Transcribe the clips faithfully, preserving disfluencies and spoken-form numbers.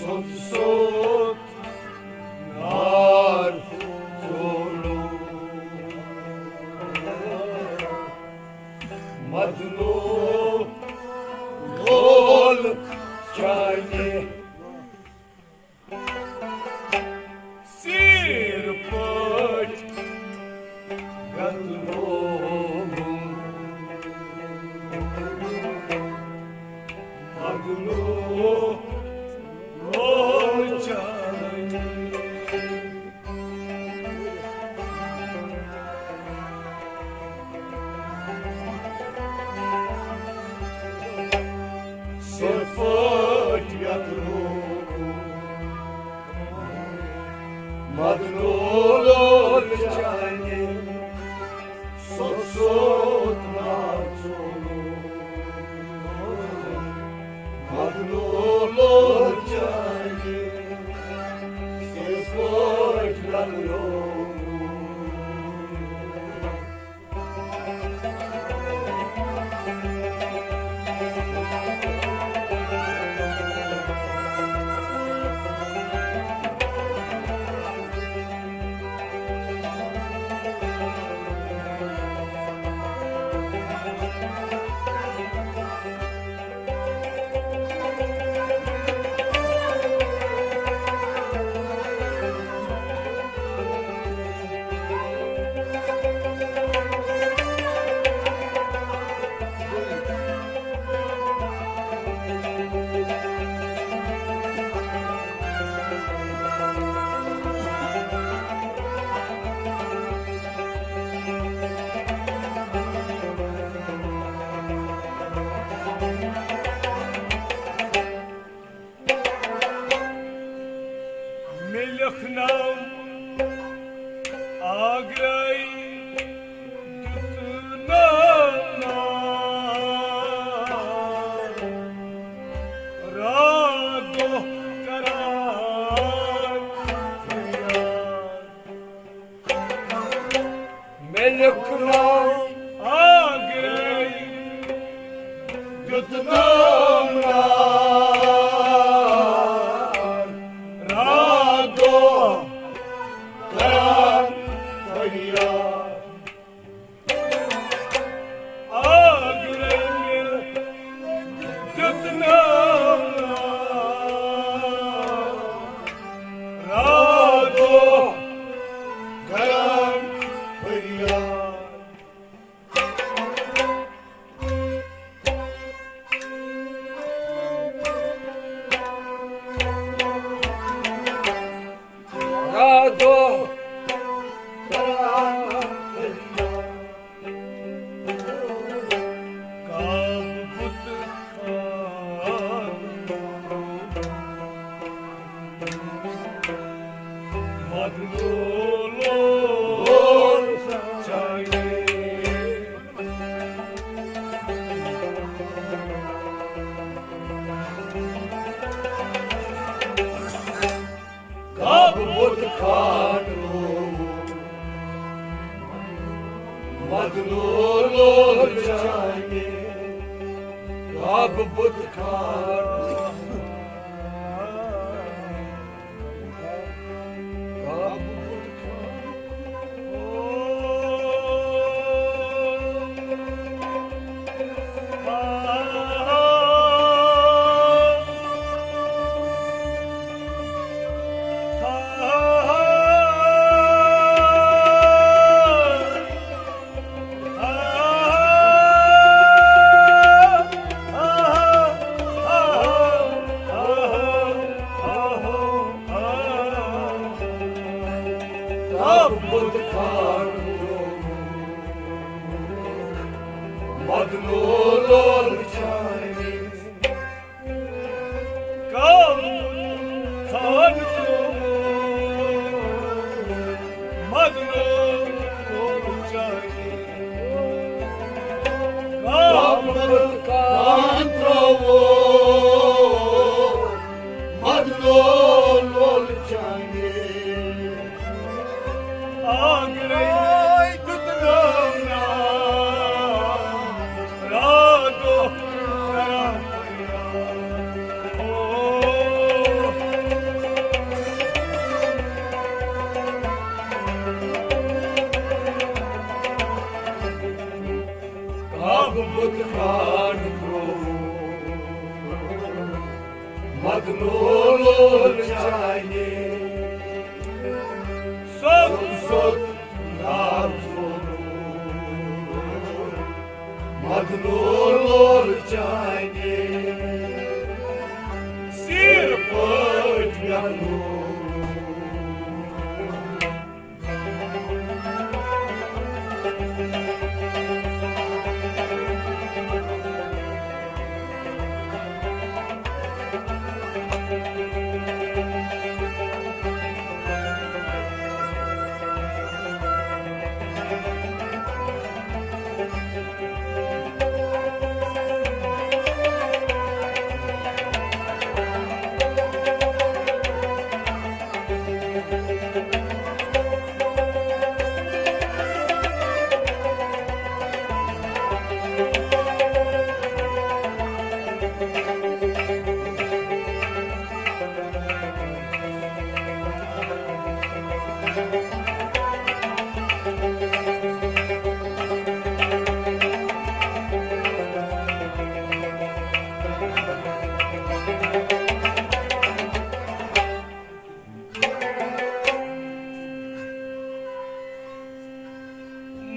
سوٚت سوٚت نار ژولُم۔ مدنو لول چانہِ سیٖر پٲٹھۍ گنٛدنووُم۔ مدنو لول چانہِ سیٖر پٲٹھۍ گنٛدنووُم۔ مدنو لول چانہِ سوٚت سوٚت نار ژولُم۔ مدنو لول چانہِ سیٖر پٲٹھۍ گنٛدنووُم۔ مےٚ لیکھنو آگرے دیُت ناو نار۔ راتھ دۄہ کران فریاد۔ مےٚ لیوٚکھ ناو آگرے، دیُت ناو نار۔ راتھ دۄہ کران فریاد۔ آگرے مےٚ دیُت ناو نار۔ راتھ دۄہ کران فریاد۔ راتھ دۄہ کران فریاد۔ کعبہٕ بُت خانہٕ مدنو لول چانہِ۔ کعبہٕ بُت خانہٕ مدنو لول چانہِ۔ کعبہٕ بُت خانہٕ رب بُت خانہٕ مدنو لول چانہِ۔ کعبہٕ بُت خانہٕ مدنو لول چانہِ۔ کعبہٕ بُت خانہٕ ترٛوو مدنو لول چانہِ۔ آگرے دیُت ناو نار۔ راتھ دۄہ کران فریاد۔ او لول چانہِ سوٚت سوٚت ناو زورُن، مدنو لول چانہِ سیٖر پٲٹھۍ مےٚ لول۔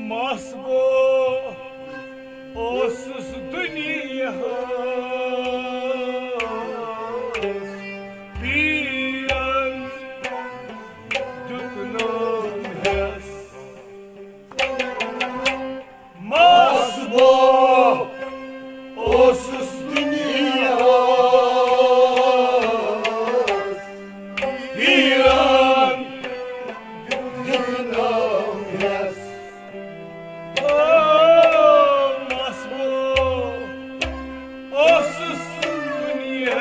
مس بو اوسُس دُنیاہَس پیٖرن دیُتنم ہٮ۪س۔ مس بو اوسُس دُنیاہَس پیٖرن دیُتنم ہٮ۪س۔ او مس بو اوسُس دُنیاہَس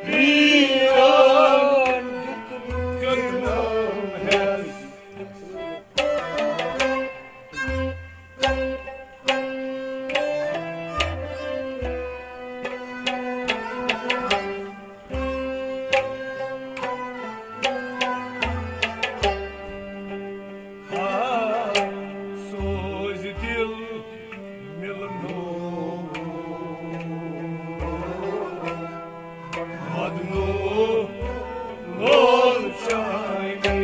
پیٖرن دیُتنم ہٮ۪س۔ آ، سوز دِل مِلنو مدنو لول چانہِ۔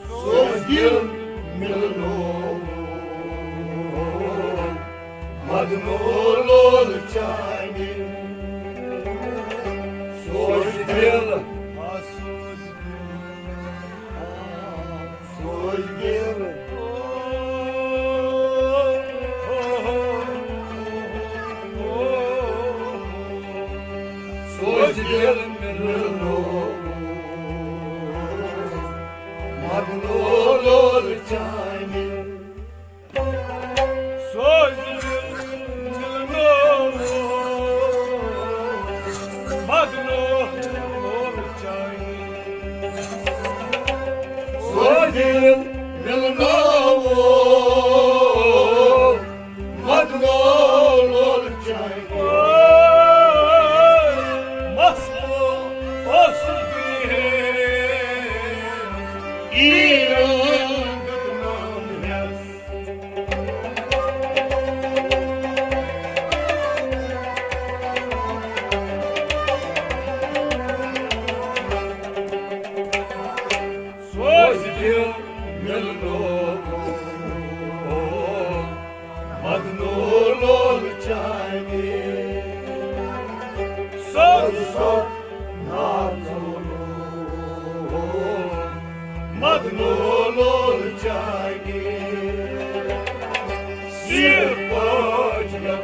سوز دِل مِلنو مدنو لول چانہِ۔ سوز دِل، سوز دِل۔ سوز دِل مِلنو مدنو لول چانہِ۔ سوز دِل مِلنو مدنو لول چانہِ۔ سوز دِل مِلنو مدنو لول چانہِ۔ مس بو اوسُس دُنیاہَس پیٖرن دیُتنم ہٮ۪س۔ سوز دِل مِلنو مدنو لول چانہِ۔ سوز سوز ناو زورُن، مدنو لول چانہِ۔ سیٖر پٲٹھۍ مےٚ لول۔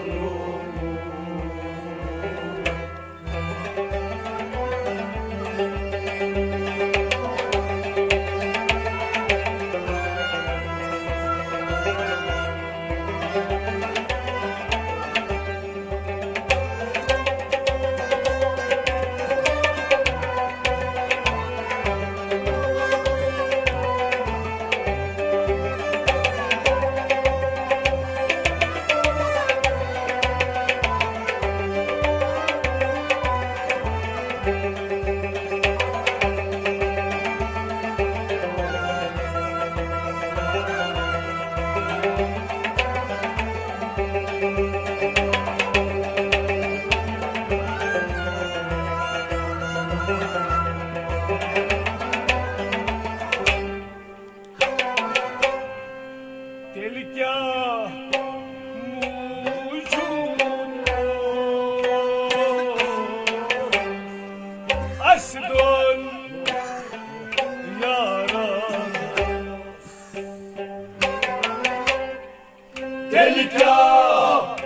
کیٛاہ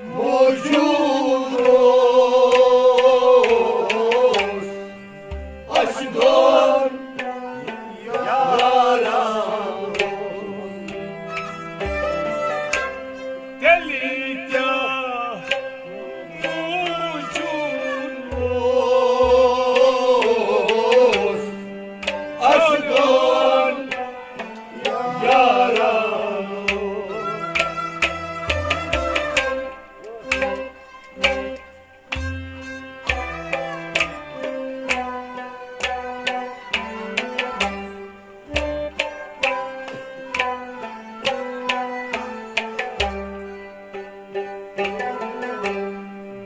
موجود اوس اَسہِ دۄن یارن۔ تیٚلہِ کیٛاہ موجود اوس اَسہِ دۄن یارن۔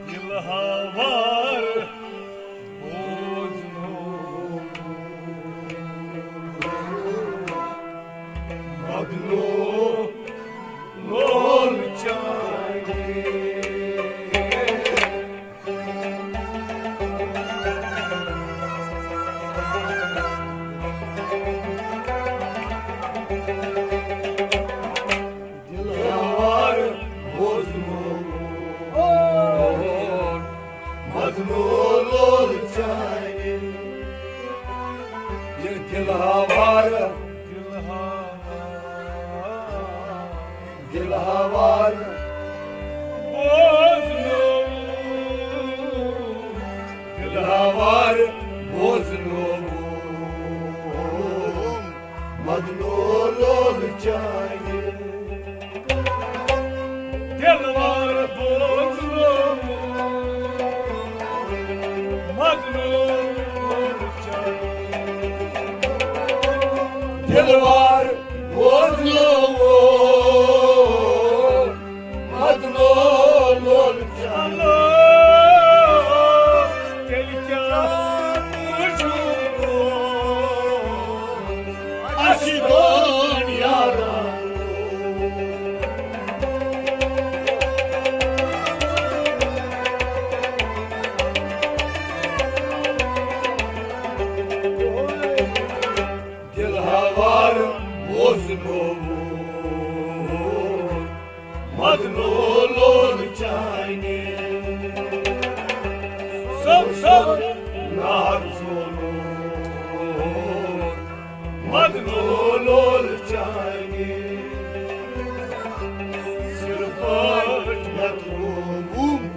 دلہاور بوزنو مدنو لول چانے۔ دلہاور بوزنو مدنو لول چانے۔ یہ دلہاور، دلہاور بوزنو، دلہاور بوزنو مدنو لول چانے۔ دلہاور بوزنو مدنو لول چانے۔ دلہاور بوزنو مدنو لول چانے۔ تیٚلہِ کیٛاہ موجود اَسہِ دۄن یارن۔ دلہاور بوزنو مدنو لول چانے۔ سب سب نار زولو مدنو لول چانے۔ صرف یتھ روم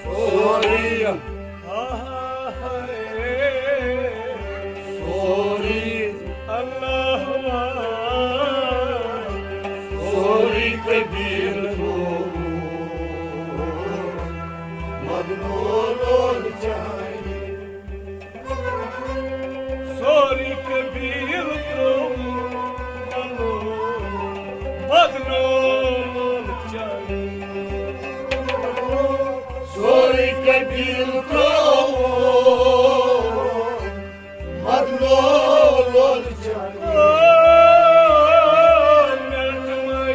سورُے، سورُے، اللہ، سورُے قبیٖلہٕ ترٛووُن مدنو لول چانہِ۔ سورُے قبیٖلہٕ ترٛووُن مدنو لول چانہِ۔ سورُے قبیٖلہٕ ترٛووُن مدنو لول چانہِ۔ او، مےٚ تِمے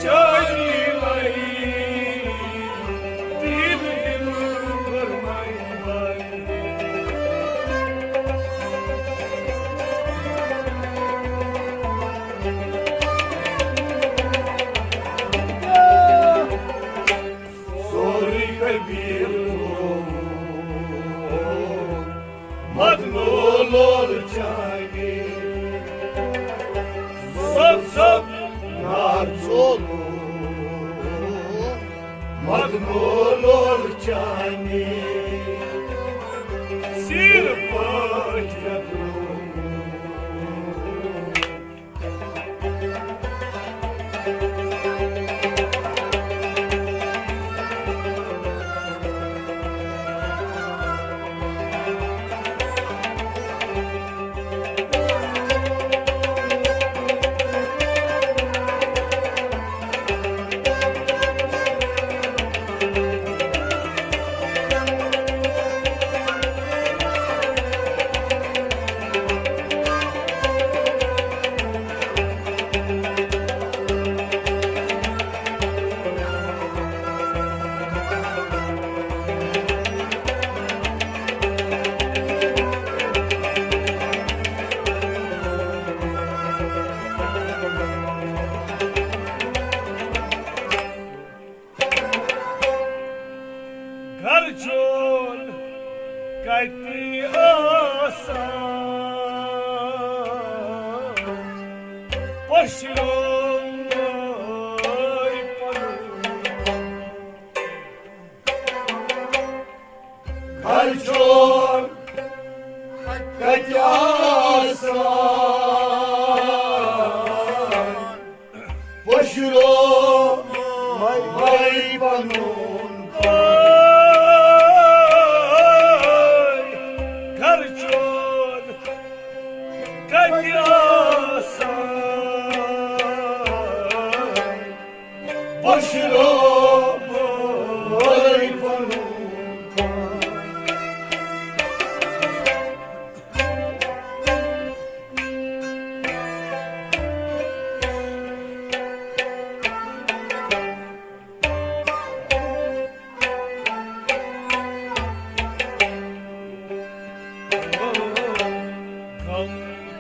چانہِ لَے، دِل دِل کٔر مےٚ لَے۔ سورُے قبیٖلہٕ مدنو لول چانہِ۔ سوٚت سوٚت نار ژوٚلُن مدنو لول چانہِ۔ سِر پٲٹھۍ رٔٹُن۔ گرٕ چون کتہِ آسان، پشرومے پنُن۔ گرٕ چون کتہِ آسان، پشرومے پنُن۔ گرٕ چون کتہِ آسان، پشرومے پنُن۔ غم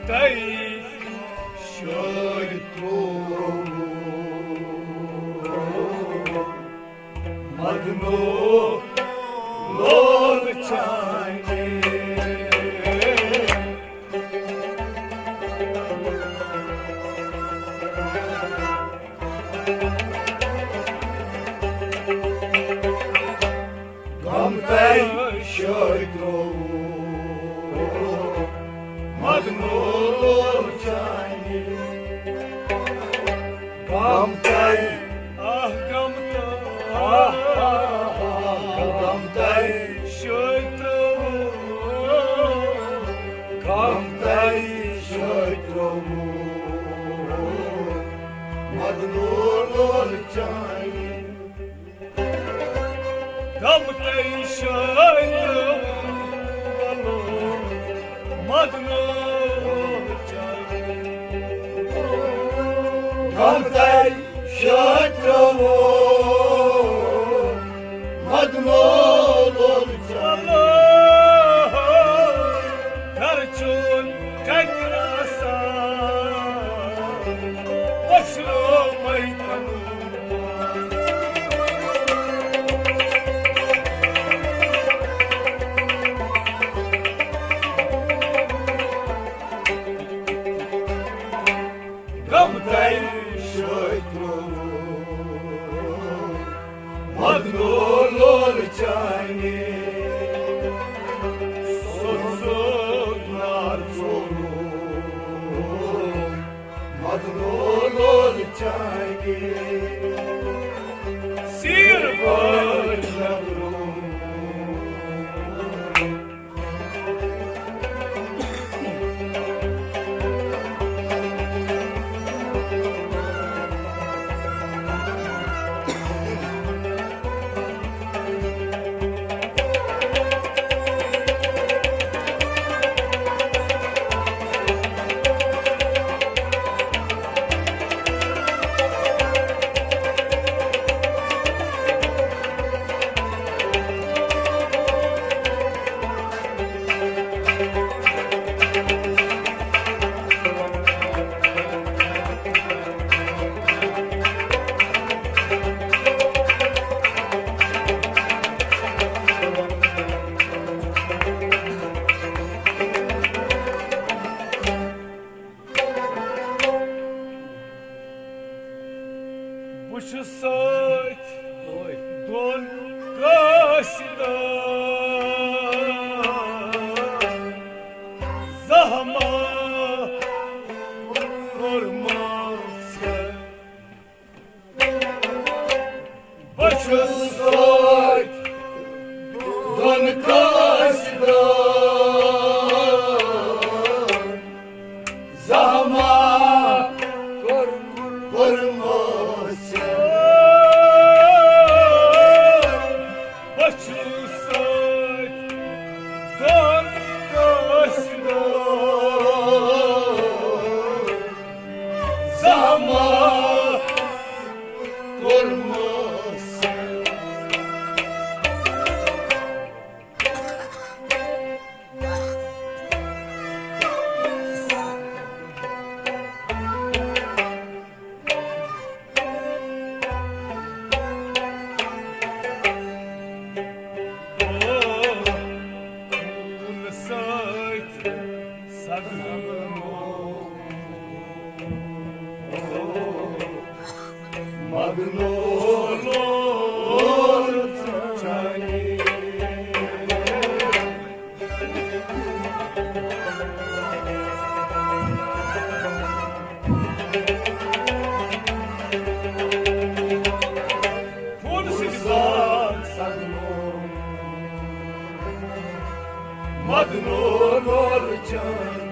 تۄہہِ شٲدۍ ترٛووُن مدنو لول چانہِ۔ غم تۄہہِ شٲدۍ ترٛووُن مدنو لول چانہِ۔ غم تۄہہِ، آہ، غم تۄہہِ، آہ، آہ، آہ، غم تۄہہِ شٲدۍ ترٛووُن۔ غم تۄہہِ شٲدۍ ترٛووُن مدنو لول چانہِ۔ غم تۄہہِ شٲدۍ ترٛووُن مدنو لول چانہِ۔ غم تۄہہِ شٲدۍ ترٛووُن مدنو لول چانہِ۔ گرٕ چون کتہِ آسان، پشرومے پنُن۔ غم تۄہہِ شٲدۍ ترٛووُن مدنو لول چانہِ، سوزُک نار ژوٚلُم۔ مدنو لول چانہِ، سیر پٲٹھۍ نظرُم۔ بہٕ چھُس سۭتۍ دۄن قٲصدَن زحمت کوٚرمُت ژےٚ۔ بہٕ چھُس سۭتۍ دۄن قٲصدَن زحمت کوٚرمُت ژےٚ۔ بہٕ چھُس سۭتۍ دۄن قٲصدَن زحمت کوٚرمُت ژےٚ۔ خوٗن سۭتۍ سگنو مدنو لول چانہِ۔ خوٗن سۭتۍ باغ سگنو مدنو لول چانہِ۔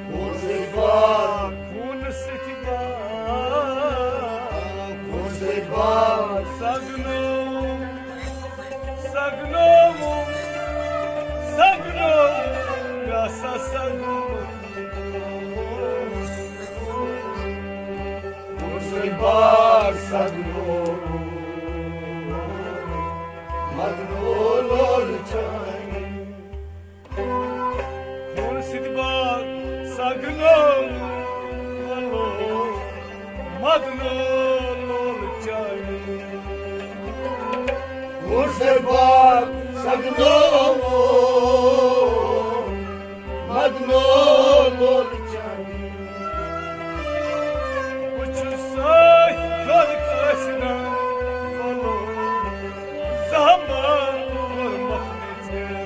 خوٗن سۭتۍ باغ، خوٗن سۭتۍ باغ، خوٗن سۭتۍ باغ سگنو، سگنو، سگنو، گاسا سگنو۔ خوٗن سۭتۍ باغ سگنو، مدنو لول چانہِ۔ خوٗن سۭتۍ باغ سگنو، مدنو لول چانہِ۔ خوٗن سۭتۍ باغ سگنو، مدنو لول چانہِ۔ بہٕ چھُس سۭتۍ دۄن قٲصدَن، وَلو زحمت کوٚرمُت ژےٚ۔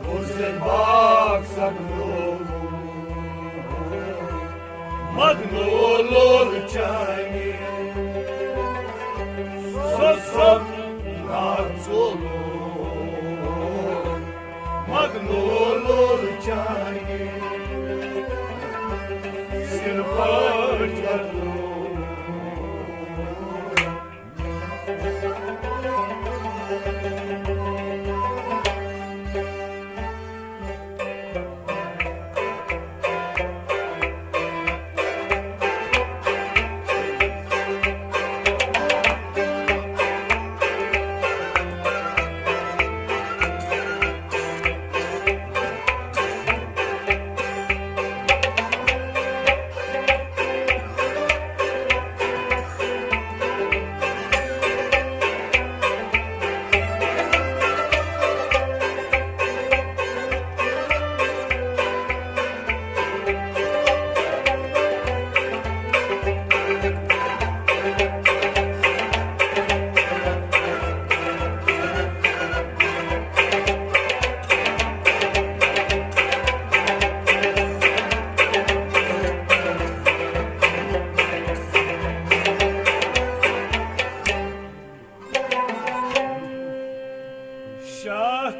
خوٗن سۭتۍ باغ سگنو، مدنو لول چانہِ۔ سوزُک نار ژوٚلُم، مدنو لول چانہِ۔ سِر پٲٹھۍ گردو۔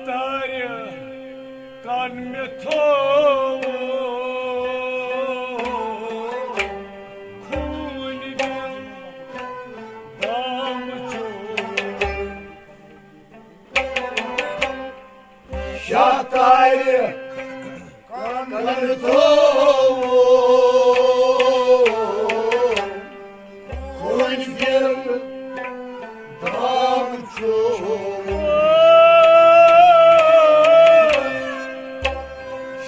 تارِ کن مےٚ تھوو خوٗنۍ دِل دام چوب۔ شاہ تارِ کن تھوو خوٗنۍ دِل دام چوب۔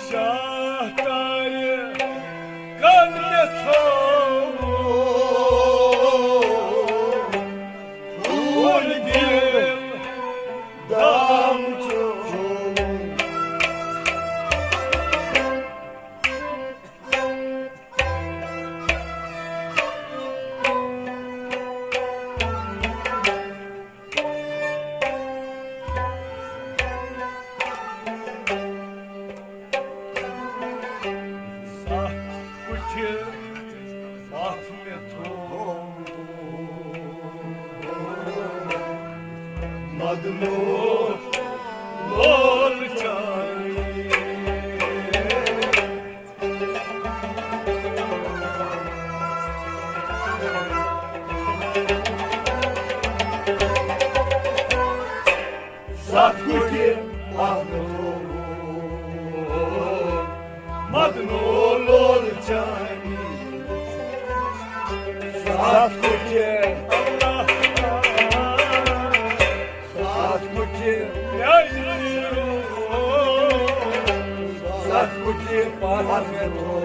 شاہ تارِ کن مےٚ تھوو خوٗنۍ دِل دام چوب۔ ستھ کُٹھِ پتھ مےٚ تھوو مدنو لول چاے۔ ستھ کُٹھِ پتھ مدنو لول چانی۔ ستھ کُٹھِ ستھ کُٹھِ، ستھ کُٹھِ پتھ مےٚ تھوو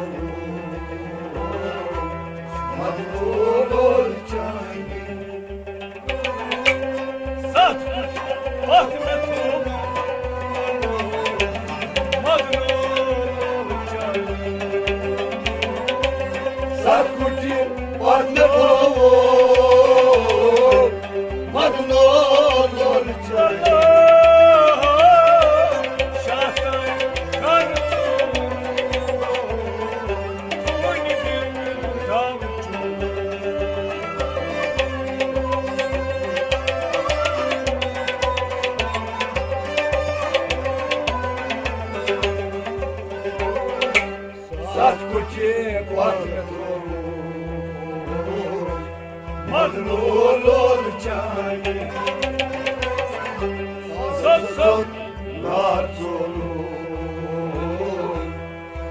مدنو لول چانی۔ ستھ کُٹھِ پتھ مےٚ تھوو مدنو لول چانی۔ ستھ کُٹھِ پتھ مےٚ تھوو مدنو لول چاے۔ ستھ کُٹھِ پتھ مدنو لول چاے۔ ستھ ستھ نار ژوٚل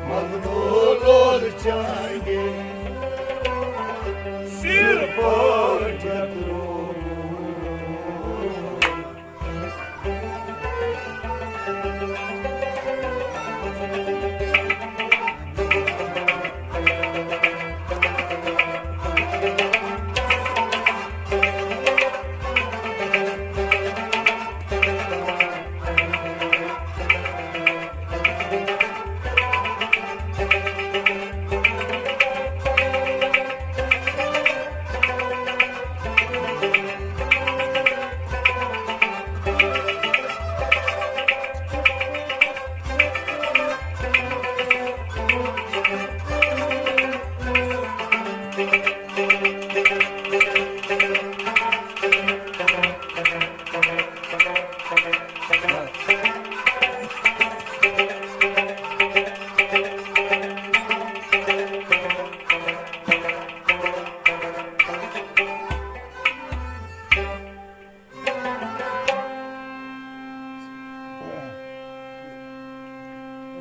مدنو لول چاے۔ سِر پٲٹھۍ ترٛوو۔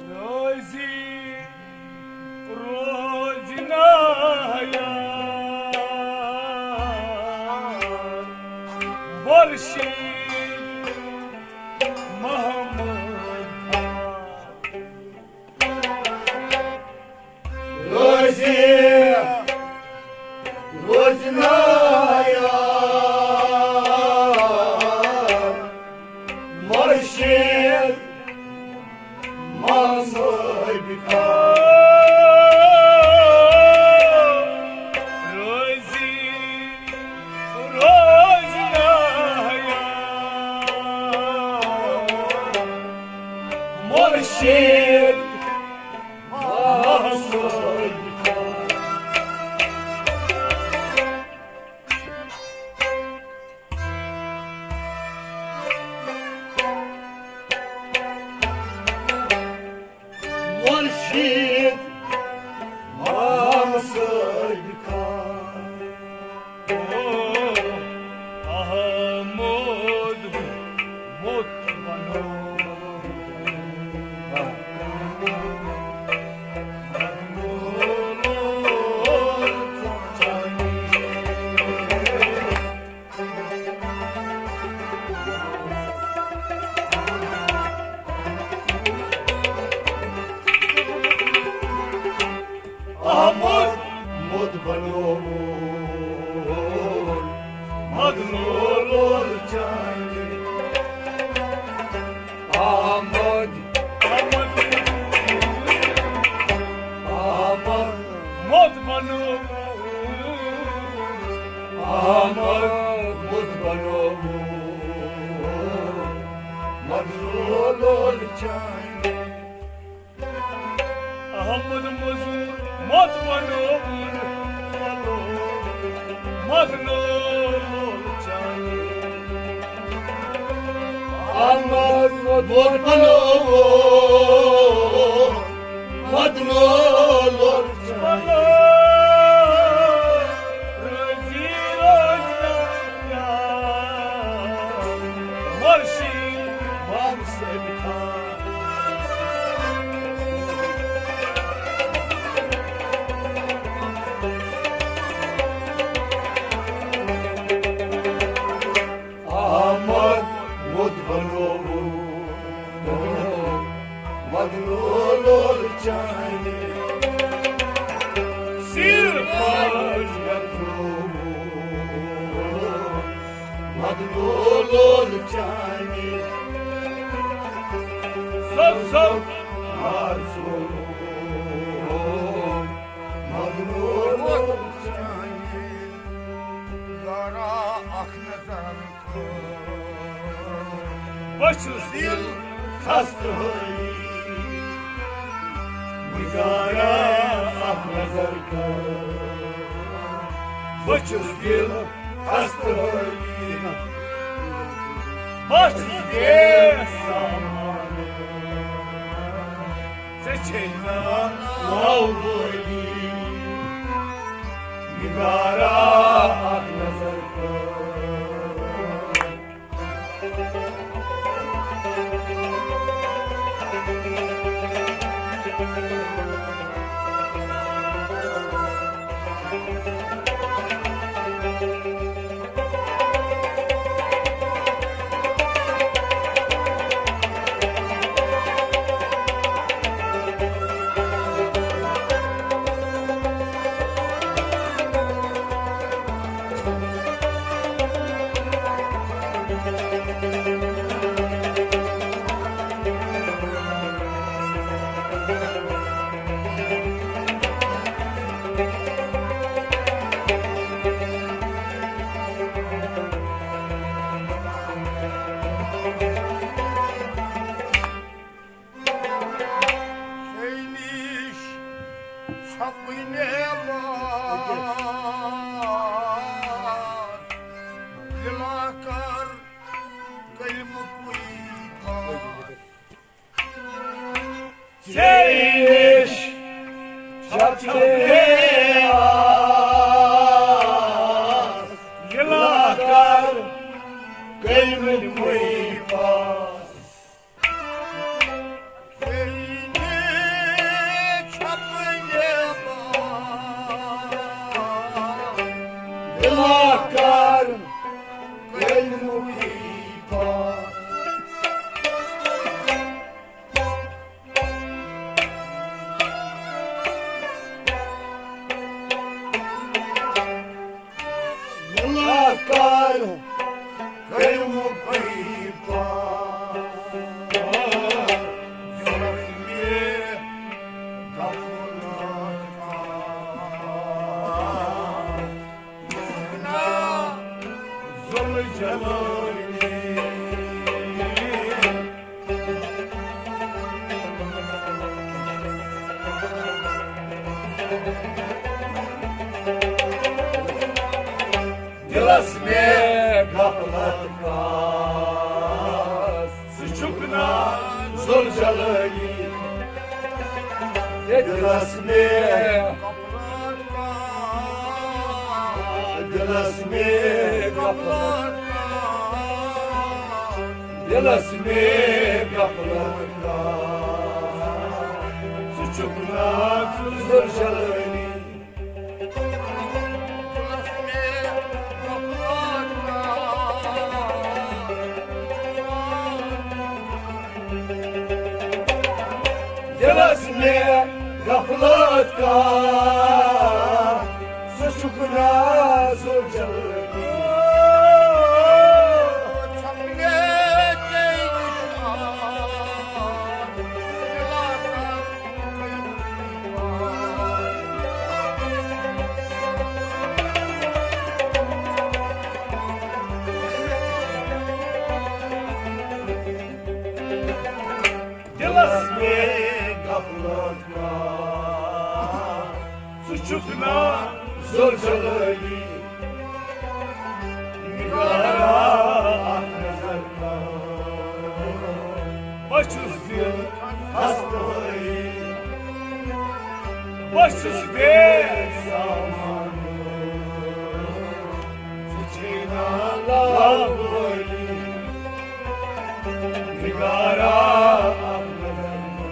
روزی روزنایا مرشد محمد۔ روزی روزنایا مرشد محمد خان۔ روزی روزنایا مرشد محمد خان۔ لول چانہِ۔ احمد مزور مت بنووُن، مت نو لول چانہِ۔ احمد مت بنووُن، مت نو لول چانہِ۔ رضی روزگار مرشی مقصد خان۔ آمد ووت بنووُن، مدنو لول چانہِ۔ سیر پاج یترووُن، مدنو لول چانہِ۔ سب سب مار سولووُن، مدنو لول چانہِ۔ گارا اکھ نظر بہٕ چھُس دِل خستہٕ حٲلی۔ نِگارا اکھ نظر کر۔ بہٕ چھُس دِل خستہٕ حٲلی۔ بہٕ چھُس بے سامان۔ ژےٚ چھے ناو وٲلی۔ نِگارا اکھ نظر کر۔ ژےٚ نِش چھپہٕ نٮ۪ماز، دِلا کر کلمہٕ کُے پاس۔ ژےٚ نِش چھپہٕ نٮ۪ماز، دِلا کر کلمہٕ کُے پاس۔ ملاقات کٔرِو مُقیٖم پاس۔ یُس مےٚ غفلت آس۔ ذوالجلال۔ دِلس مےٚ غفلت کھاس، ژٕ چھُکھ نا ذوالجلٲلی۔ دِلس مےٚ، دِلس مےٚ غفلت، دِلس مےٚ غفلت کھاس، ژٕ چھُکھ نا ذوالجلٲلی۔ دِلس مےٚ غفلت کھاس، ژٕ چھُکھ نا ذوالجلٲلی۔ دِلس مےٚ غفلت کا، ژٕ چھُکھ نا زُلجلٲلی۔ نگارا اکھ نظر کر۔ بہٕ چھُس دِل خستہٕ حٲلی۔ بہٕ چھُس بے سامان۔ ژٕ چھے نا لاوٲلی۔ نگارا اکھ نظر کر۔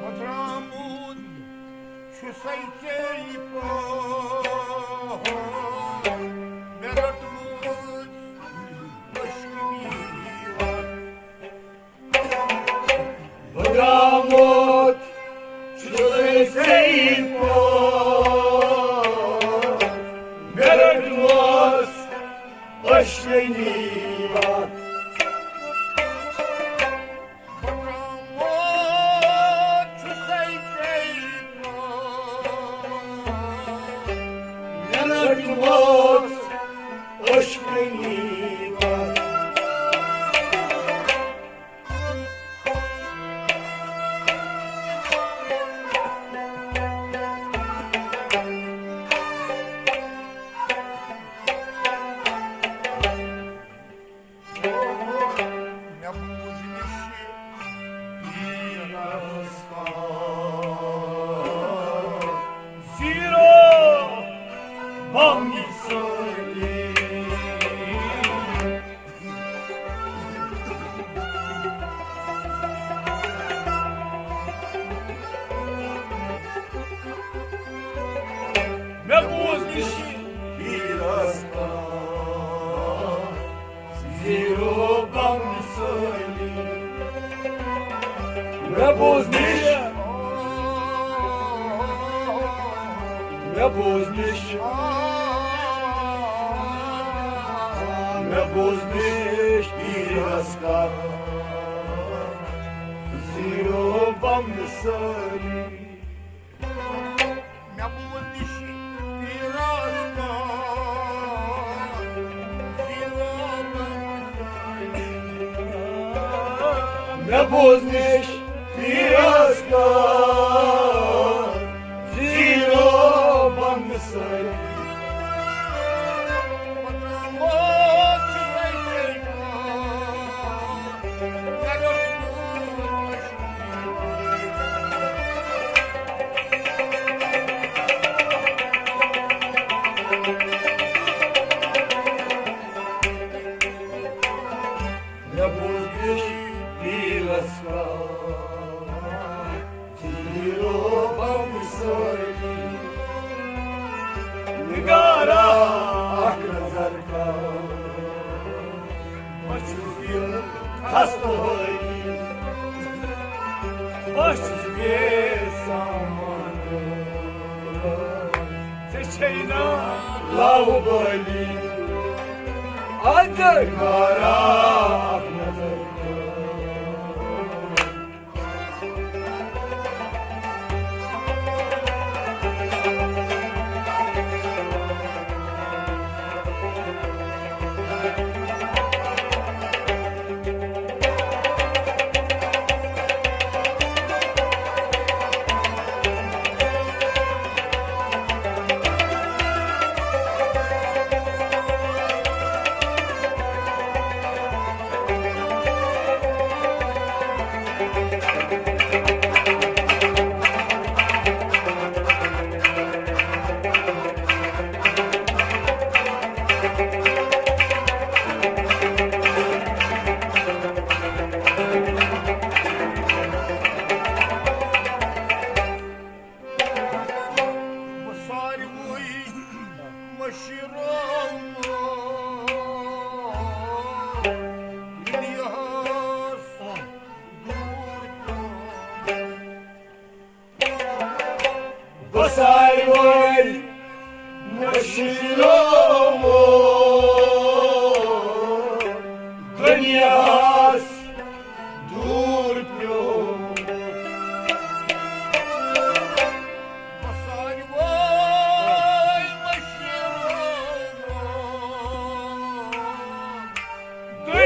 بہٕ درٛامُت چھُسَے ژےٚ پٲٹھۍ، مےٚ رٔٹمٕژ عشقہٕ نی وَتھ۔ بہٕ درٛامُت چھُسَے ژےٚ پٲٹھۍ، مےٚ رٔٹمٕژ عشقہٕ نی وَتھ۔ مےٚ بوٗز نِشہِ پیٖرس کتھ، زیٖرو بم سٲری۔ مےٚ بوٗز نِشہِ پیٖرس کتھ، زیٖرو بم سٲری۔ مےٚ بوٗز نِش، مےٚ بوٗز نِش، مےٚ بوٗز نِش پیٖرس کتھ، زیٖرو بم سٲری۔ مےٚ بوٗز نِش پیٖرس کتھ، زیٖرو بم سٲری۔ مےٚ بوٗز نِش پیٖرس کتھ، زیٖرو بم سٲری۔ مےٚ بوٗز نِش پیٖرس کتھ، زیٖرو بم سٲری۔ نگارا اکھ نظر کر، بہٕ چھُس دِل خستہٕ حٲلی، بہٕ چھُس بے سامان۔ ژےٚ چھے نا لاوٕ بٲلی، از نگارا اکھ نظر کر۔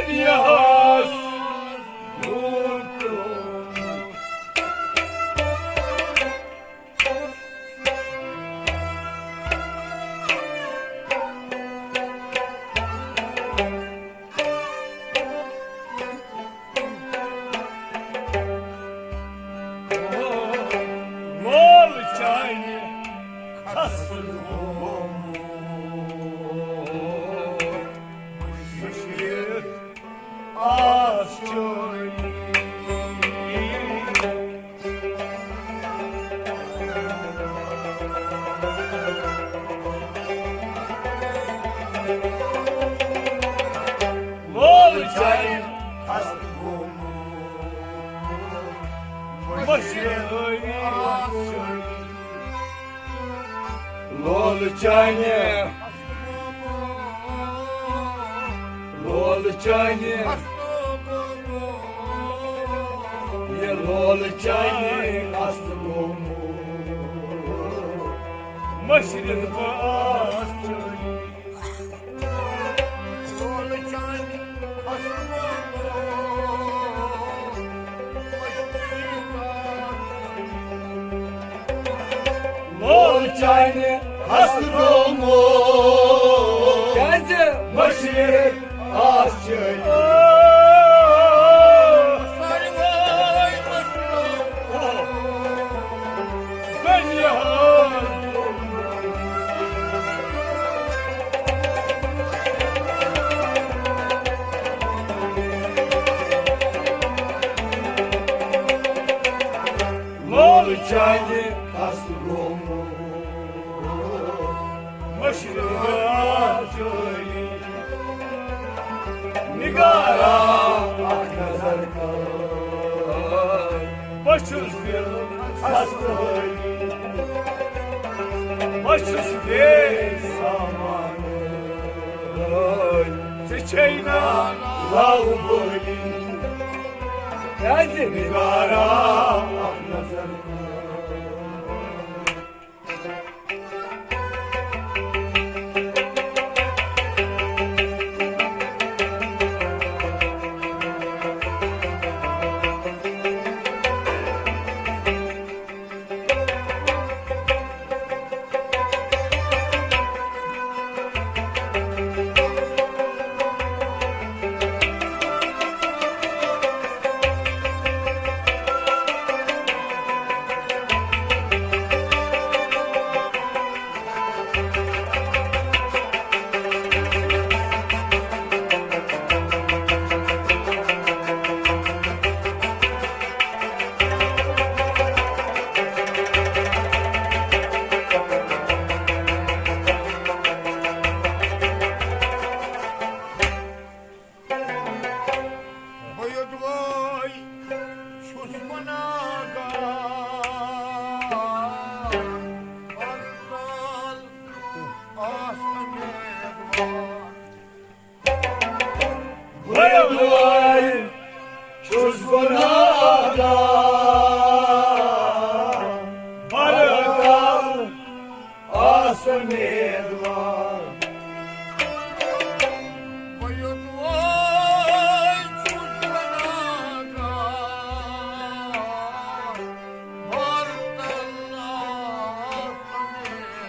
یہِ ہس نوٗر پیوٚمُت۔ لول چانہِ خستہٕ گوٚمُت مٔشِتھ آس چٲنی۔ لول چانہِ خستہٕ گوٚمُت مٔشِتھ آس چٲنی۔ لول چانہِ، لول چانہِ، یہِ لول چانہِ خستہٕ گوٚمُت مٔشِتھ بہٕ آس چٲنی۔ لول چانہِ خستہٕ گوٚمُت کیٛازِ؟ مٔشِتھ آس چٲنی۔ لول چانہِ خستہٕ گوٚمُت مٔشِتھ آس چٲنی۔ نگارا اکھ نظر کر، بہٕ چھُس دِل خستہٕ حٲلی، بہٕ چھُس بے سامان، ژےٚ چھے نا لاوٕ بٲلی۔ کیٛازِ؟ نگارا اکھ نظر کر۔ بہٕ یوٚدوَے چھُس گُناہگار، پرتال آس امیدوار۔ بہٕ یوٚدوَے چھُس گُناہگار، پرتال آس امیدوار۔ بہٕ یوٚدوَے چھُس گُناہگار، پرتال آس امیدوار۔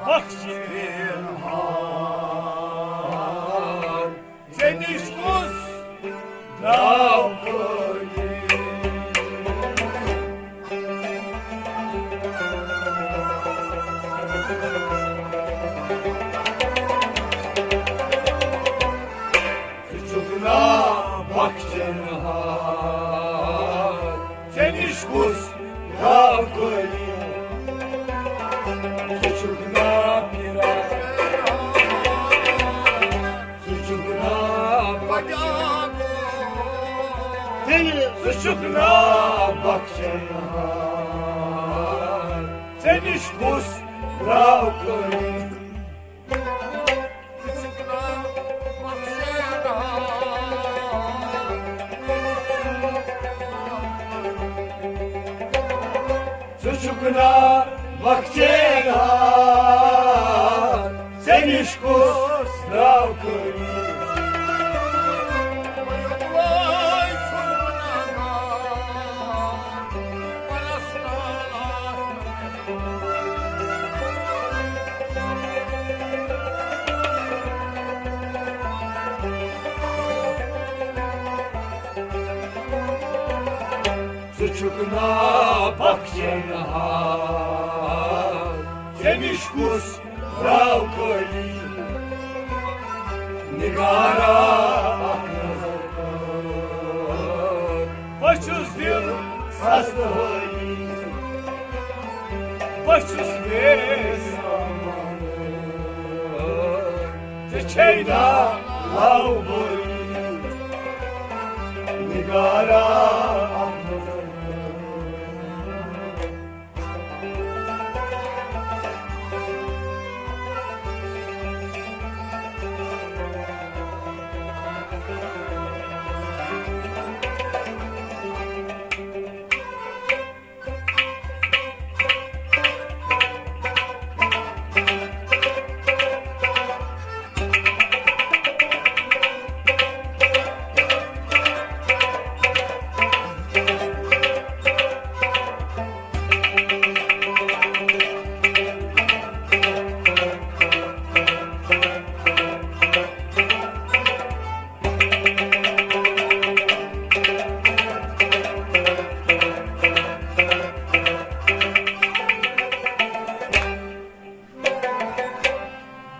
بخشے ہار، ژےٚ نِش کُس درٛاو خٲلی؟ ژٕ چھُکھ نا بخشن ہار، ژےٚ نِش کُس درٛاو خٲلی؟ ژٕ چھُکھ نا پھِران، ژٕ چھُکھ نا بخشن، ژٕ چھُکھ نا بخشن ہار، ژےٚ نِش کُس درٛاو خٲلی؟ نا بخچے نا، ژےٚ نِش کُس درٛاو کٲری؟ ژٕ چھُکھ نا بخشن ہار، ژےٚ نِش کُس درٛاو خٲلی؟ نگارا اکھ نظر کر، بہٕ چھُس دِل خستہٕ حٲلی، بہٕ چھُس بے سامان۔ ژےٚ چھے نا لو بٲری، نگارا اکھ نظر۔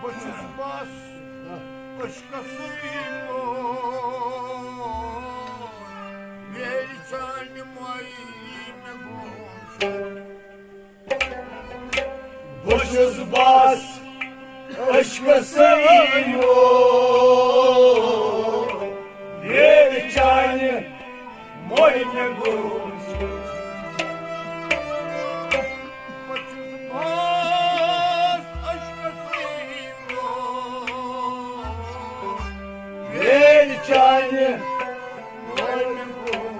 بہٕ چھُس بس عشقَسٕے موج، میرِ چانہِ مۄیہِ مےٚ گوٚو۔ بہٕ چھُس بس عشقَسٕے موج، میرِ چانہِ مۄیہِ مےٚ گوٚو۔ بہٕ چھُس بس عشقَسٕے موج، میرِ چانہِ مۄیہِ مےٚ گوٚو۔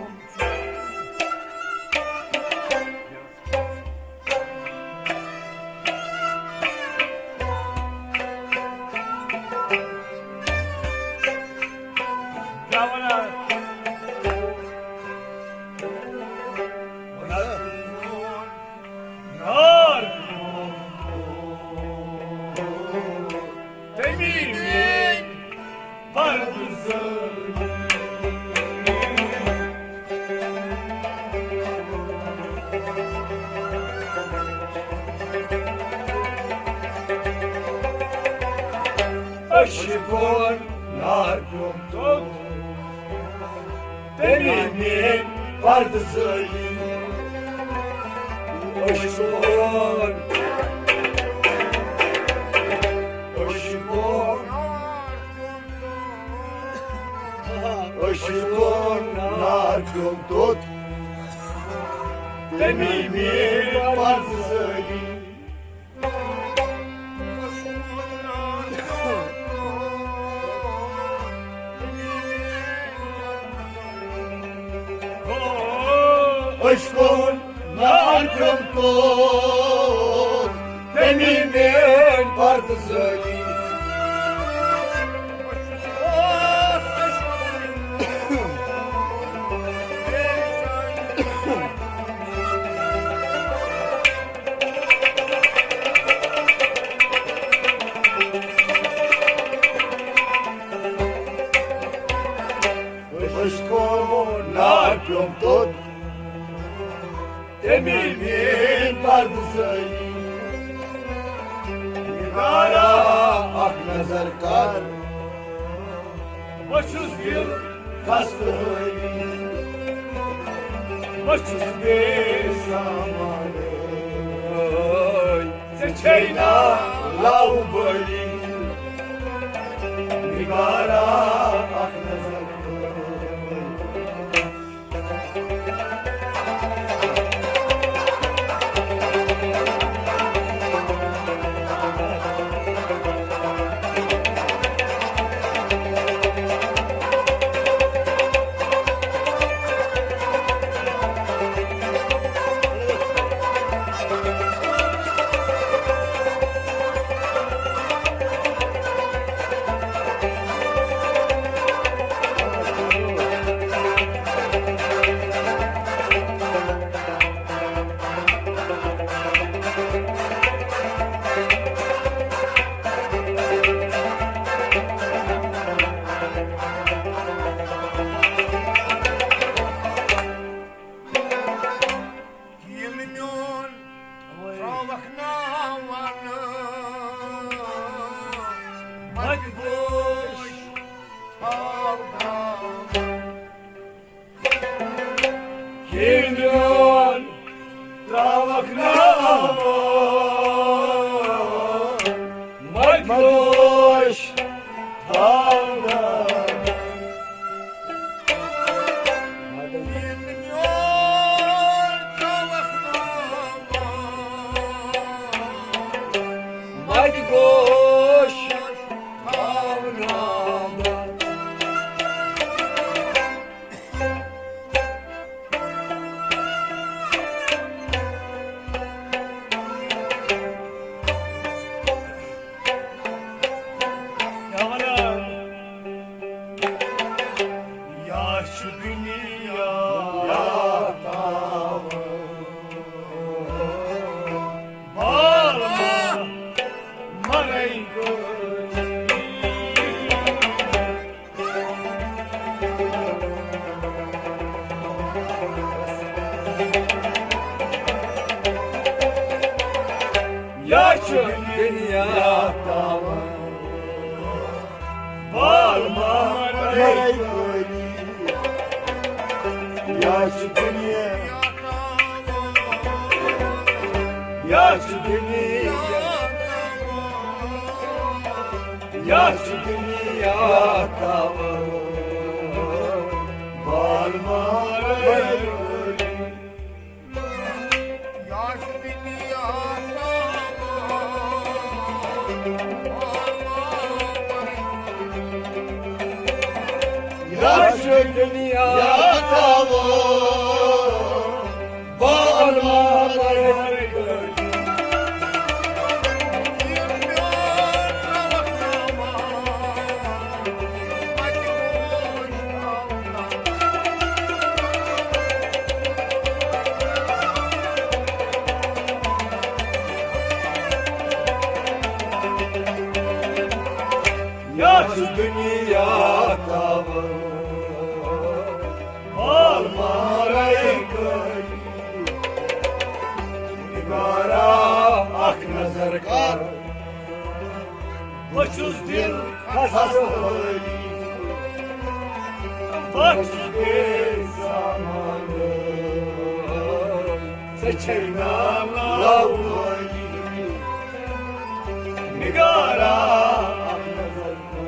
تٔمی میٲنۍ پردٕ زٲلۍ۔ أچھ بۄن نار پیوٚم توٚت۔ تٔمی میٲنۍ پردٕ زٲلی۔ أچھ بۄن، أچھ بۄن، أچھ بۄن نار پیوٚم توٚت۔ تٔمی میٲنۍ پردٕ زٲلی۔ أچھ بۄن نار پیوٚم توٚت، تٔمی میٲنۍ پردٕ زٲلی۔ أچھ بۄن نار پیوٚم توٚت، تٔمی میٲنۍ پردٕ زٲلی۔ نگارا اکھ نظر کر، بہٕ چھُس دِل خستہٕ حٲلی، بہٕ چھُس بے سامان۔ ژےٚ چھے نا لو بٲلی، نگارا اکھ نظر۔ متہِ گوش تھاو تھاو۔ کِہیٖنۍ میون ترٛاوَکھ ناو۔ متہِ گوش تھاو تھاو۔ متہِ گوش تھاوناوان۔ کیٛاہ وَنان؟ یا چھُ دُنیا، یا تاوان۔ بال ما مرے۔ یا چھُ دُنیا تاوان۔ بال ما مرے۔ یا چھُ دُنیا، یا چھُ دُنیا، یا چھُ دُنیا تاوان۔ بال ما مرے۔ یا چھُ دُنیا تاوان۔ بال ما مرے۔ یا چھُ دُنیا تاوان۔ بال ما مرے۔ نگارا اکھ نظر کر۔ بہٕ چھُس دِل خستہٕ حٲلی، بہٕ چھُس بے سامان۔ ژےٚ چھے نام لاوٲلی۔ نگارا اکھ نظر کر۔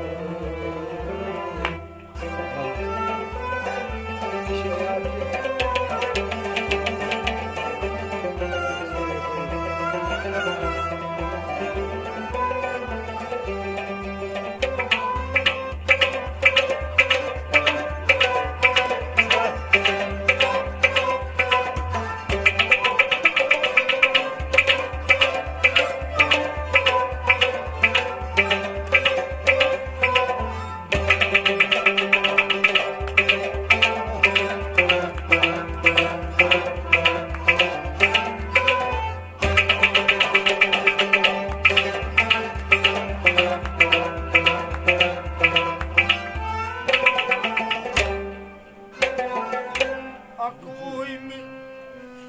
اَکوُہمہِ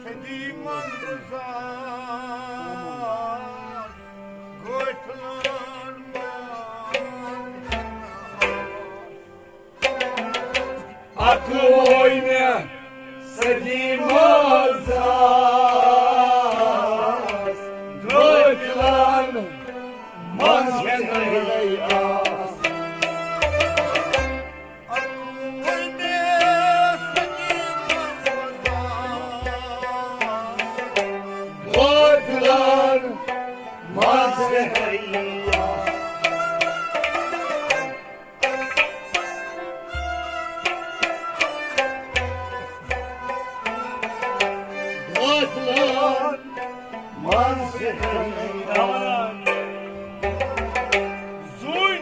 صدی منٛز آس گٲٹھلان منٛز۔ اَکوُہمہِ صدی منٛز آس گٲٹھلان منٛز ہیٚنٛدٕے آس۔ بٲدلن منٛز ہیٚیہِ بٲدلن منٛز ہیٚیہِ۔ زوٗنہِ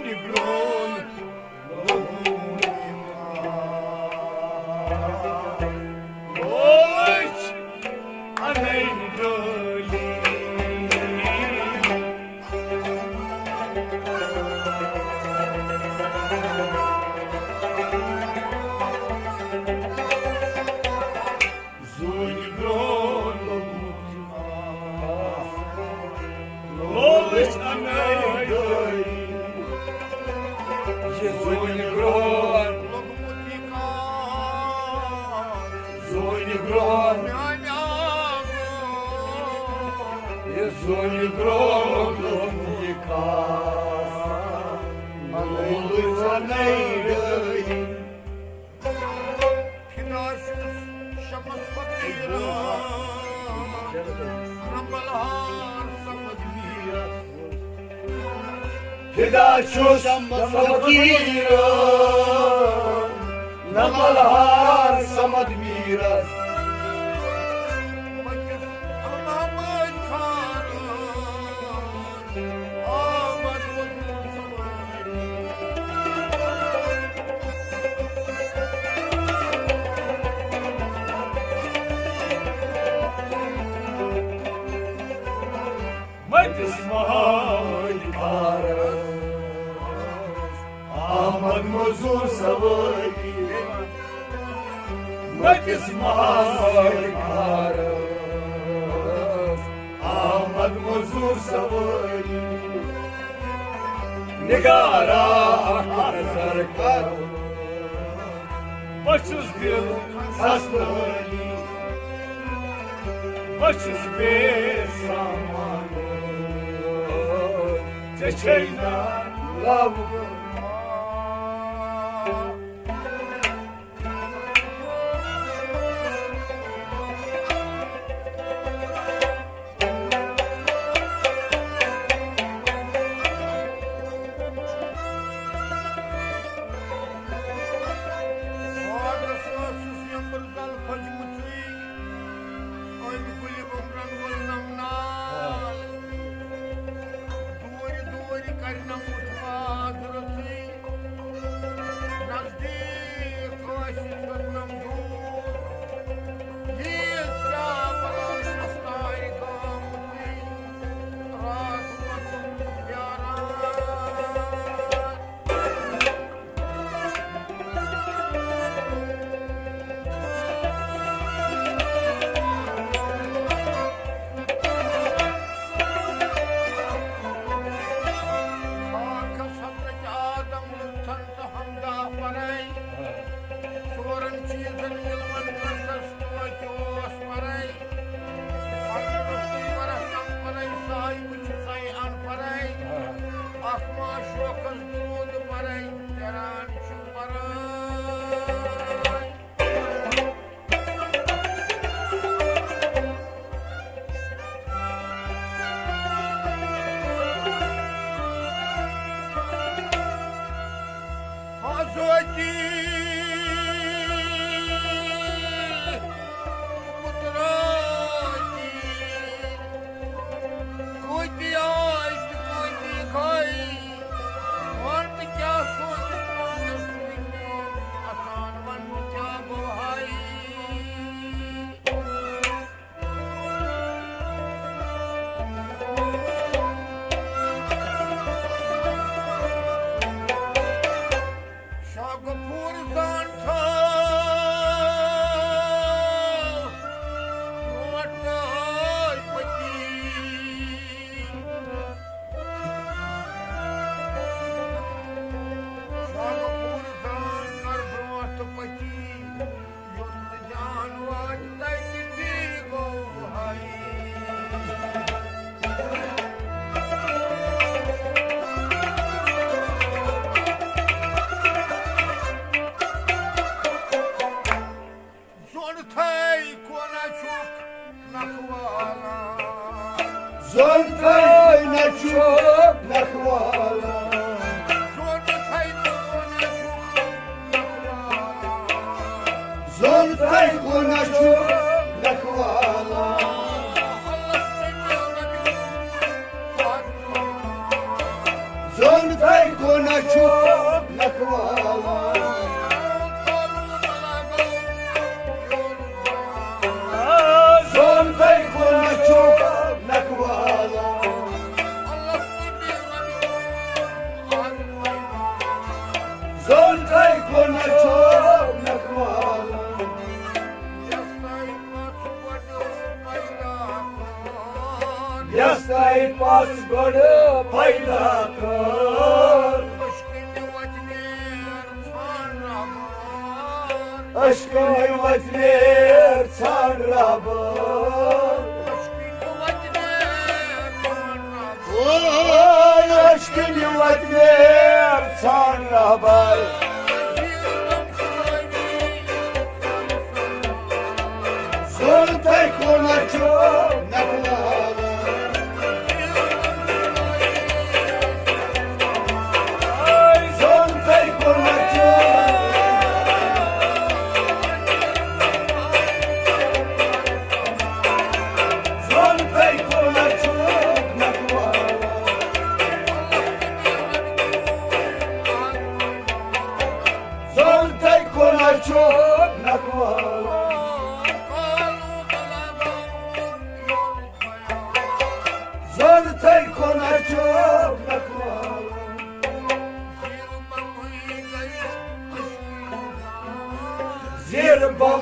فدا چھُس فقیٖرَس، نہ ملہار صمد میٖرَس۔ بہٕ چھُس محمد خانَس، آمد وزیر سواری۔ مٔتِس مہانہِ خارس، آمد مزور سوٲری۔ مٔتِس مہانہِ خارس، آمد مزور سوٲری۔ نگارا اکھ نظر کر، بہٕ چھُس دِل خستہٕ۔ بہٕ چھُس بے سامان، ژےٚ چھے نہٕ لَو۔ باغس ٲسٕس یمبٕر زل پھٔجمٕژٕے، أمۍ گُلہِ بُمرن وول نم نال۔ دوٗرِ دوٗرِ کرِ نم وُٹھ واز رٔژٕے، نزدیٖک ٲسِتھ کٔرنم دوٗر۔ ییٖژ کیٛاہ بلاے چھَس تارِ گٲمژٕے، راتھ ووتُم پیاران۔ خاکس حضرت آدم لُتھن تہٕ حمدہ پرے۔ ژورن چیٖزن یِلوَن کٔرتس توتہِ اوس پرے۔ پتہٕ روٚستُے ورق کم پرے، ساے وٕچھِ ساے ان پرے۔ اکھ ما شوقس درود پرے، کران چھُ پرے۔ حضرتی قدرتی، کۭتۍ آے تہٕ کۭتۍ گٔے، وَن تہٕ کیٛاہ سونٛچہِ پانَس سۭتۍ، اَسان وَن تہٕ کیٛاہ گوٚو ہاے۔ شاہ غفور زان تھا، برونٛٹھ تہٕ پٔتی۔ شاہ غفور زان کر برونٛٹھ تہٕ پٔتی۔ یوٚت نہٕ جان واتہِ تَتہِ تی گوٚو ہاے۔ زوٚن تھَے کونہ چھُکھ نکھٕ والان۔ زوٚن تھَے نہ چھُکھ نکھٕ والان۔ زوٚن تھَے کونہ چھُکھ نکھٕ والان۔ زوٚن تھَے کونہ چھُکھ نکھٕ والان۔ زوٚن تھَے کونہ چھُکھ نکھٕ والان۔ زوٚن تھَے کونہ چھُکھ نکھٕ والان۔ زوٚن تھَے کونہ چھُکھ نکھٕ والان۔ یۄس تۄہہِ پَس گۄڈٕ پیدا کٔر۔ عشقٕنۍ وَتہِ نیر ژھانٛڈ رہبر۔ عشقٕنۍ وَتہِ نیر ژھانٛڈ رہبر۔ عشقٕنۍ وَتہِ نیر ژھانٛڈ رہبر۔ او، عشقٕنۍ وَتہِ نیر ژھانٛڈ رہبر۔ زوٚن تھَے کونہ چھُکھ نکھٕ والان۔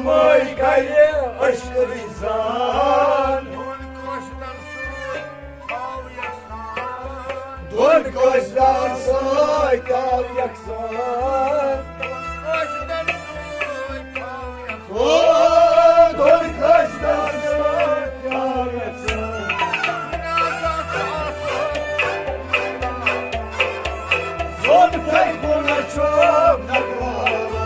مٲے کرِ عشقٕچ زان۔ دۄن قٲصدن سۭتۍ آو یَکسان۔ دۄن قٲصدن سۭتۍ آو یَکسان۔ دۄن قٲصدن سۭتۍ آو یَکسان۔ او، دۄن قٲصدن سۭتۍ آو یَکسان۔ زوٚن تھَے کُن چھُ نقوارا۔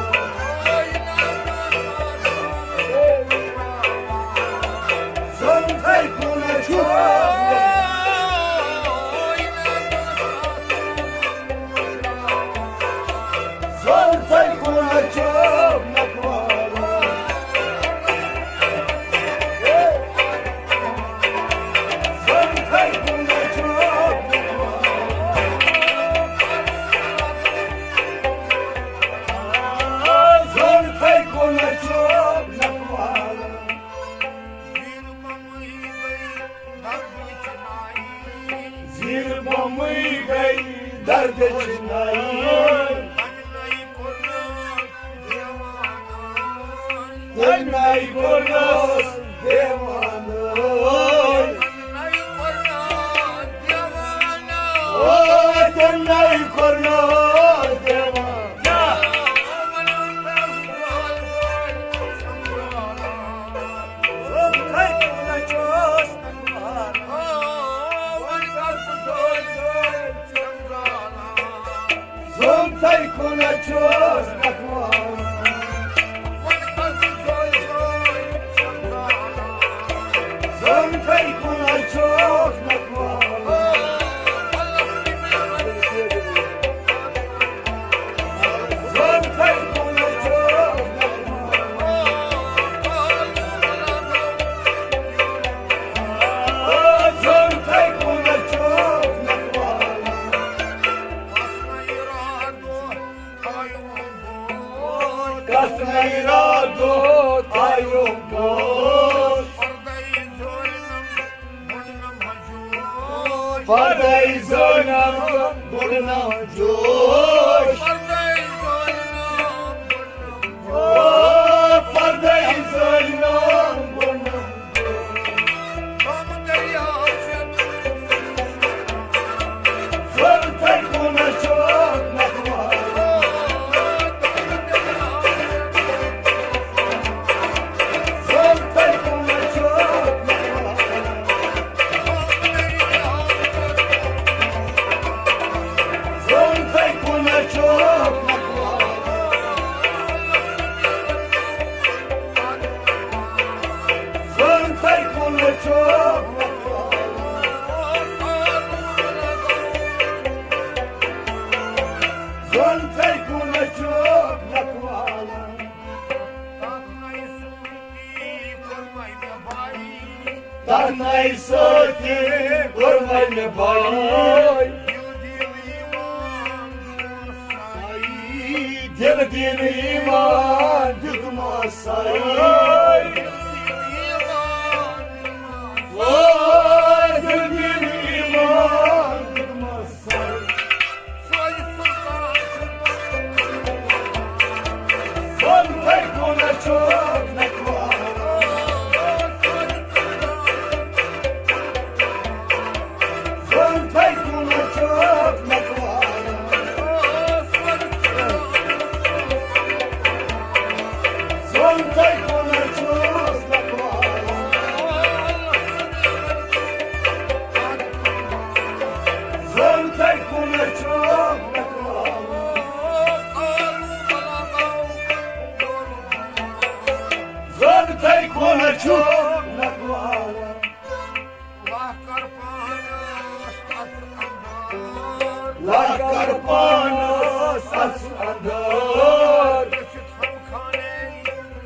زوٚن تھَے کُن چھُ زوٚن تھَے کُن چھُ نقوارا۔ زوٚن تھَے کُن چھُ نقوارا۔ زوٚن تھَے کُن چھُ نقوارا۔ زیٖر بۄمٕے گٔے دردٕچ ناے۔ تَمہِ نَے کوٚرنَس دیوانہٕ۔ او، تَمہِ نَے کوٚرنَس دیوانہٕ۔ زوٚن تھَے کُن چھُ نقوارا۔ زوٚن تھَے کُن چھُ نقوارا۔ زوٚن تھَے کُن چھُ نقوارا۔ زوٚن تھَے کُن چھُ نقوارا۔ کس نئی راتو تھایو گوش۔ پردے زٲنم بُڑنم جوش۔ او، پردے زٲنم بُڑنم۔ زوٚن تھَے کُن چھُ نقوارا۔ زوٚن تھَے کُن چھُ نقوارا۔ زوٚن تھَے کُن چھُ نقوارا۔ زوٚن تھَے کُن چھُ نقوارا۔ زوٚن تھَے کُن چھُ نقوارا۔ تَتھ نَے سۭتۍ کوٚر وۄنۍ بھاے۔ دِل دِل ایمان دیُتمَس ساے۔ او، دِل دِل ایمان دیُتمَس ساے۔ زوٚن تھَے کُن چھُ نقوارا۔ زوٚن تھَے کُن چھُ نقوارا۔ زوٚن تھَے کُن چھُ نقوارا۔ زوٚن تھَے کُن چھُ نقوارا۔ زوٚن تھَے کُن چھُ نقوارا۔ لَکھ کَر پانَس اَژٕ اَندَر۔ لَکھ کَر پانَس اَژٕ اَندَر۔ گٔژھِتھ ہم خانَے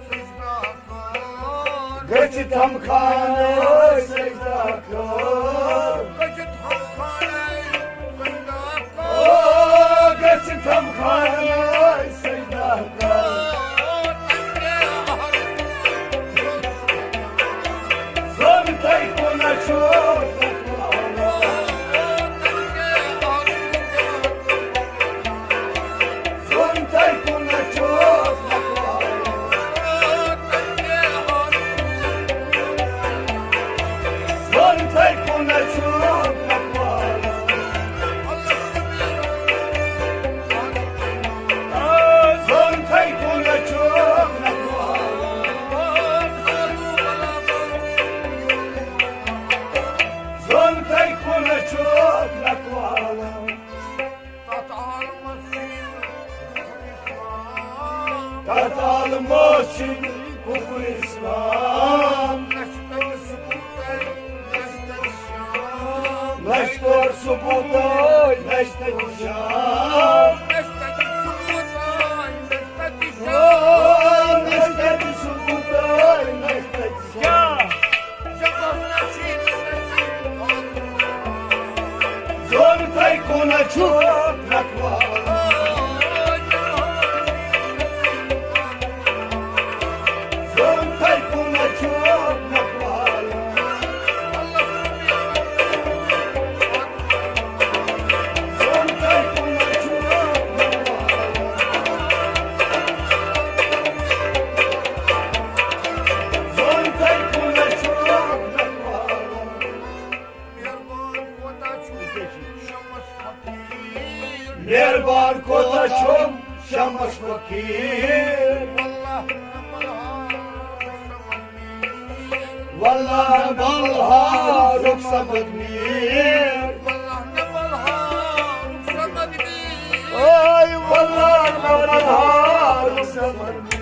سجدہ کار۔ گٔژھِتھ ہم خانَے سجدہ کار۔ گٔژھِتھ ہم خانَے سجدہ کار۔ او، گٔژھِتھ ہم خانَے سجدہ کار۔ زوٚن تھَے کُن چھُ نقوارا۔ زوٚن تھَے کُن چھُ نقوارا۔ کتھ عالمس چھُنہٕ کفر اسلام۔ نہ چھُ تتہِ ثبوتَے، نہ چھُ تتہِ شام۔ نہ چھُ تورٕ ثبوتَے، نہ چھُ تتہِ شام۔ نہ چھُ تتہِ ثبوتَے، نہ چھُ تتہِ شام۔ نہ چھُ تتہِ ثبوتَے، نہ چھُ تتہِ شام۔ زون تھے کونہ چھُ نکھوال۔ زون تھے کونہ چھُ نکھوال۔ زون تھے کونہ چھُ نکھوال۔ زون تھے کونہ چھُ نکھوال۔ مہربان کوتاہ چھُ شمس فقیر۔ مہربان کوتاہ چھُ شمس فقیر۔ واللہ نہ بلہارُک صمد میر۔ واللہ نہ بلہارُک صمد میر۔ واللہ نہ بلہارُک صمد میر۔ اے واللہ نہ بلہارُک صمد میر۔